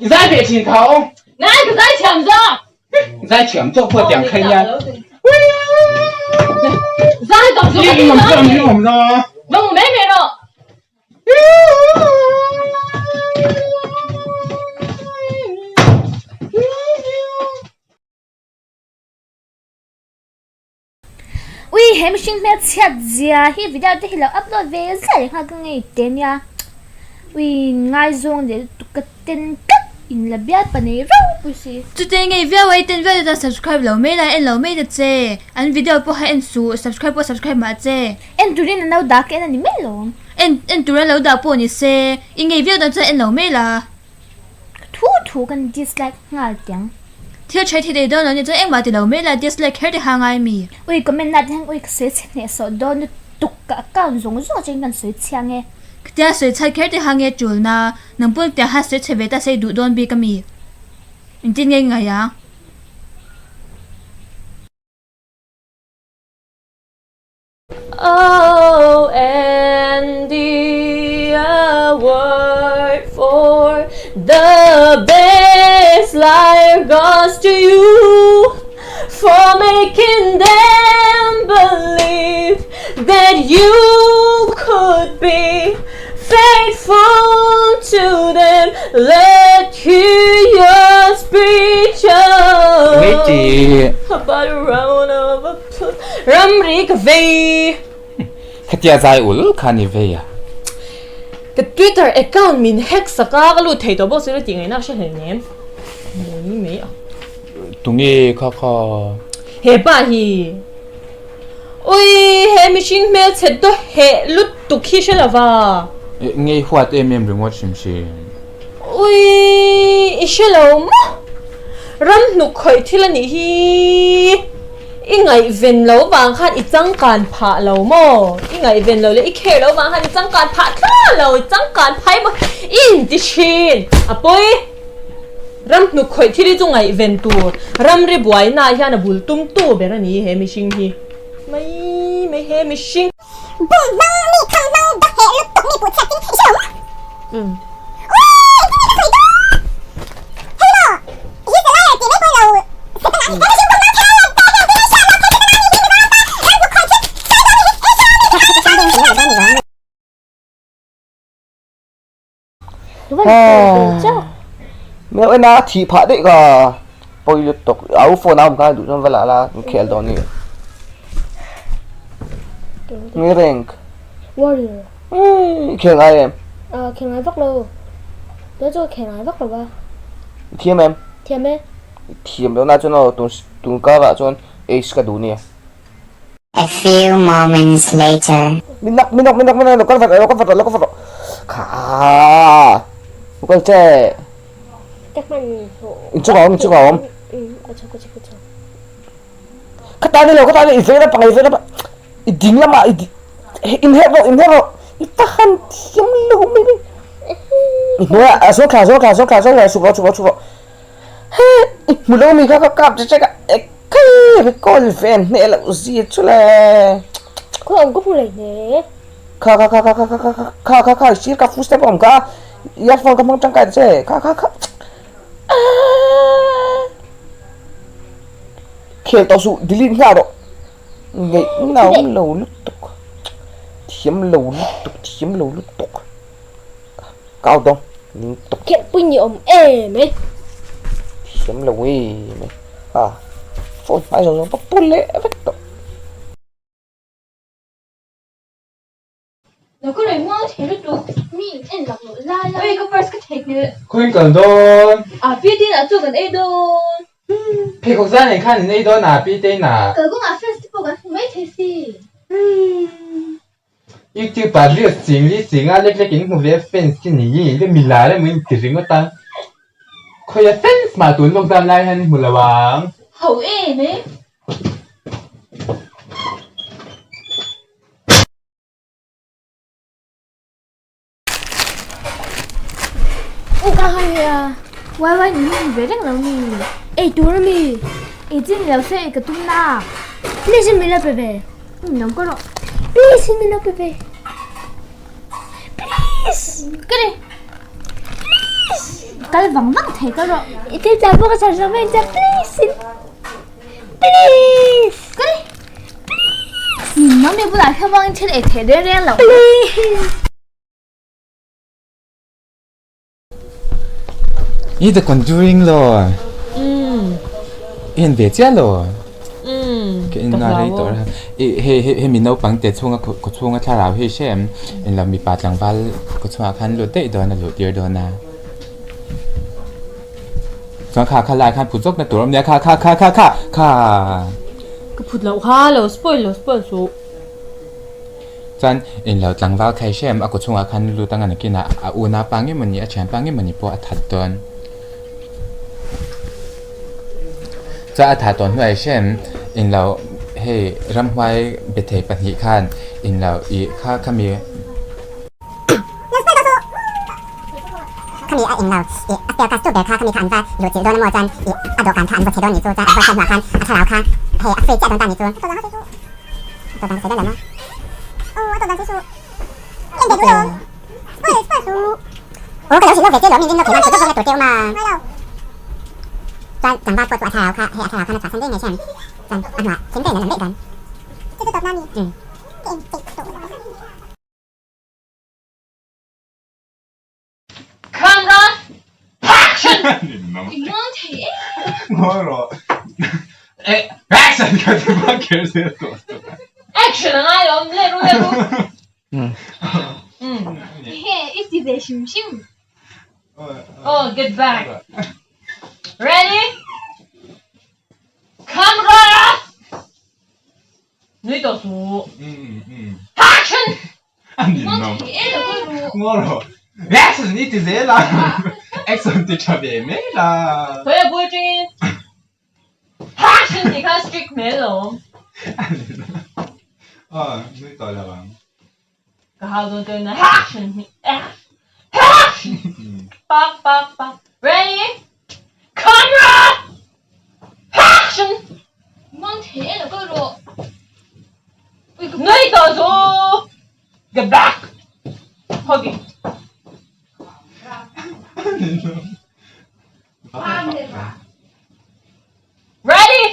I zai ve thin tho. Ngai ka zai thiam zawk. Zai thiam zawk pawh tiang kha nia. Zai tawh zawk a ni lo. Va mu mai mai rawh. Ui he mihring hmel chhiat zia hi video te hi lo upload ve ziah leh nghal ka ngei te nia ui ngaizawng leh lutuk ka ten tlat in la bial pa nei reuh pui si. Chute ngei viau ai ten viau te chuan subscribe lo mai la en lo mai ta che an video pawh kha en suh subscribe pawh subscribe mah che. En turin an lo dah ka en a ni mai lo. En en tur an lo dah pawh ni se i ngei viau dan chuan en lo mai la. Thu thu kan dislike nghal tiang. Thil tha thei thei dawn lo ni chuan engmah ti lo mai la dislike kher te kha ngai mi. Ui comment na te hian ui ka sawi chhe hneh sawh dawn lutuk ka account zawng zawng atangin kan sawi chhiang e. Khitia sawi chhat kher te kha nge tul na, nang pawn tiang khan sawi chhe ve ta sei duh dawn bik a mi? Engtin nge i ngaih ang? Oh and the award for the best liar goes to you for making them believe that you could be faithful to them Let hear your speech about a round of applause Ramri ka vei. Khatia zai ul kha ni vei a. Ka Twitter account min hack sak a, ka lut thei tawh bawk si lo tih ngaihna ka hre hleinem. Mawi mai a. Tunge kha kha? He pa hi. Ui he mihring hmelchhe daw heh lutuk hi hre lova. Ngei huat em em ringawt hrim hrim. Ui i hre lo maw? Ram hnuk khawih thil a nih hi. I ngaihven lo vang khan i changkan phah lo maw? I ngaihven lo leh i kher lo vang khan i changkan phah thla lo, i changkan phai maw? I inti thin a pawi. Ram hnuk khawih thil hi chu ngaihven tur ramri buainaah hian a bul tum tu ber a ni he mihring hi. Mai mai he mihring. Bum hmang mi kham hmang dak heh lutuk mi puh chhiat in i hre lo maw? Ui engtin nge ka sawi dawn? Hei maw he's a liar tih mai pawh lo Setana he mihring bum hmang kher a ta hian tin hriat loh theih Setana ni hi Mizoram pa ram hnuk khawih thil sawi dawn ni hi i hre lo mi hi. Meuh en a thih phah daih ka pawi lutuk a u phone a awm khan duh chuan va lah la an khel dawn ni nge rank warrior i khel ngai em ờ khel ngai vak lo tuna chu ka khel ngai vak lo va i thiam em thiam e i thiam lo na chuan aw tun tun karah chuan ace ka duh nia A few moments later. Min nak min nak min nak min nak lo kal vat lo kal vat lo kal vat kha lo kal che in chung a awm in chung a awm kha ta ni lo kha ta ni i vei lampang i vei lampang i ding lamah i in herh rawh in herh rawh i tahan thiam lo mai mai i hnuaiah a zawn thla zawn thla zawn thla zawn thla chhuk rawh chhuk rawh chhuk rawh He i hmu lo mi kha ka kap che che ka ekhai recall ve hneh loh zia chu le. Khaw awm ka hmu leh hle. Kha kha kha kha kha kha kha kha kha kha sir ka footstep a awm kha earphone ka hmang tangkai ta che kha kha kha aaa khel tawh suh delete nghal rawh ngeih nauh lo lutuk thiam lo lutuk thiam lo lutuk. Kau dawng ning tuk. Khelh pui ni awm em e. Thiam lo e mai. A phone hmai zawng zawng pawh pu leh vek tawh. Lo ka rei muang thei lutuk mi in en lak loh lai a. Ui ka purse ka theihnghilh. Khawiin kal dawn. A pi te inah chu kan ei dawn. Pheikhawk zan nen khan in ei dawn a pi te inah. Kalkawngah fans te pawh kan hmu mai thei si. YouTube ah reels ching li ching a lek lek in hmu ve fans khi ni le mi lar emaw in ti ringawt a khawi a fans mah tun lockdown lai hian i hmu lo ang. Ho em e. U ka hai a wai wai ni hmu ve reng lo mi ei tur a mi ei chi ni lo se ei ka tum na please in min lo pe ve um lo ka rawh please in min lo pe ve please ka ni please. Kal vang vang thei ka rawh. I thil chah pawh ka chhan sak mai che please in please kal please Nang mi bulah hian vangin thil ei theih reng reng loh please. I The Conjuring lo. I en ve chiah lo. Ka en na rei tawh a. I hei hei hemi naupang te chhunga khaw chhunga thlarau hi hre em? Englo mipa tlangval khaw chhungah khan lut daih dawn a luh tir dawn a. Chuan kha kha lai khan phut zawk na tur a awm nia kha kha kha kha kha kha. Ka phut loh kha lo spoil lo spoil suh. Chuan englo tlangval khai hre em? A khaw chhungah khan lut anga nakinah a unau pa nge mawni a thianpa nge mawni pawh a that dawn. Chuan a thah tawh hnuai hrem inlo hei ramhuai be thei pahnih khan inlo ih kha khami Khami a inlo ih a spell cast tu ber kha khami kha an va luh chilh dawn a maw chuan ih a dawhkan kha an va chhe dawn ni chu chuan a va hnuah khan a thlarau kha hei a free chiah dawn ta ni chu a tawh dan sawi dawn lo maw aw a tawh dan sawi suh en ve duh lo spoil spoil suh aw ka lo hrilh lawk ve che lawm in rin lawk thei nan chhe zawk zawk na tur te awm a. Chuan tlangval pawh chu a thlarau kha hei a thlarau khan a chhuahsan daih mai hian chuan a hnuah thim daih in an awm daih dan. Chu chu tawp na mi? Umm. Ka en peih tawh lo. Camera action! Muang thei em. Muang rawh. Eh action ka ti bak kher zel tawh. Action a ngai lo let ru let ru. He i ti ve hrim hrim. Oh, get back. Ready? Camera! Nui tawh suh. Action! Action i ti zel a. Action ti tha ve mai la. Khawi a bul tangin action tih kha strict hmel lo. Aw, nui tawh lo ang. Ka hau dawn chuan action hi action pak pak pak ready camera action Mang thei e lo kal rawh. Nui tawh chu get back hogi. Ready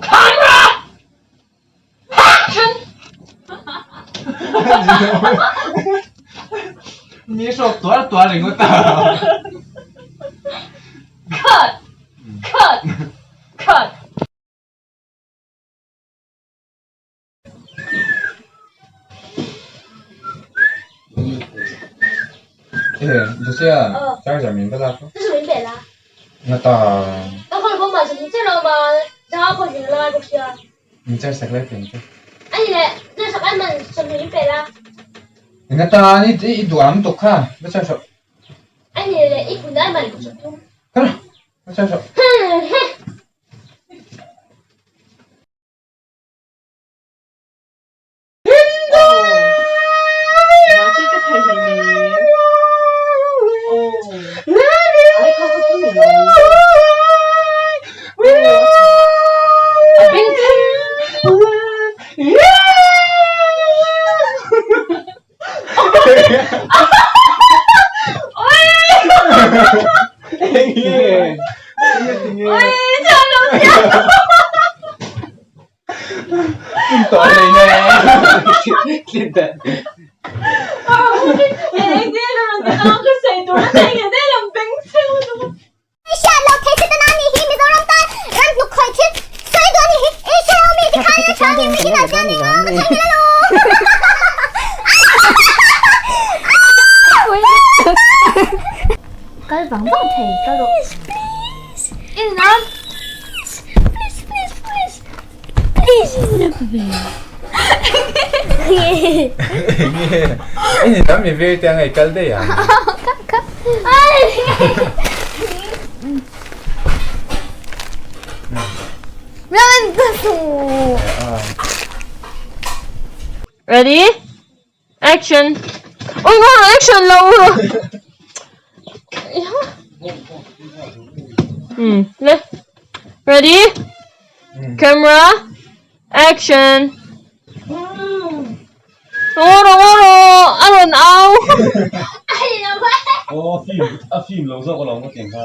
camera Action! Mi hrawk tuar tuar ringawt a. Cut! Cut! Cut! Eh, Lucia, charger min va lak. Nga ta. Min charge sak lai peng che. Nga ta ni i duh am tuk kha. Va charge rawh. Kha, va charge rawh. Hriat loh theih che tana nih hi Mizoram tan ram hnuk khawih thil sawi duh a nih hi i hre lo mi ti khan i tha mi mi hi chian ning a ka thei ngil alo. Kal vang vang thei ka rawh. Please please please please please please Enge ini lam mi vir te angai kal daih ang. Ready? Action! Ôi ngon action lâu rồi. Ừ, lên. Ready? Camera. Action! Ngawr rawh ngawr rawh a rawn au. fim a fim lo zawk alawm ka tiang kha.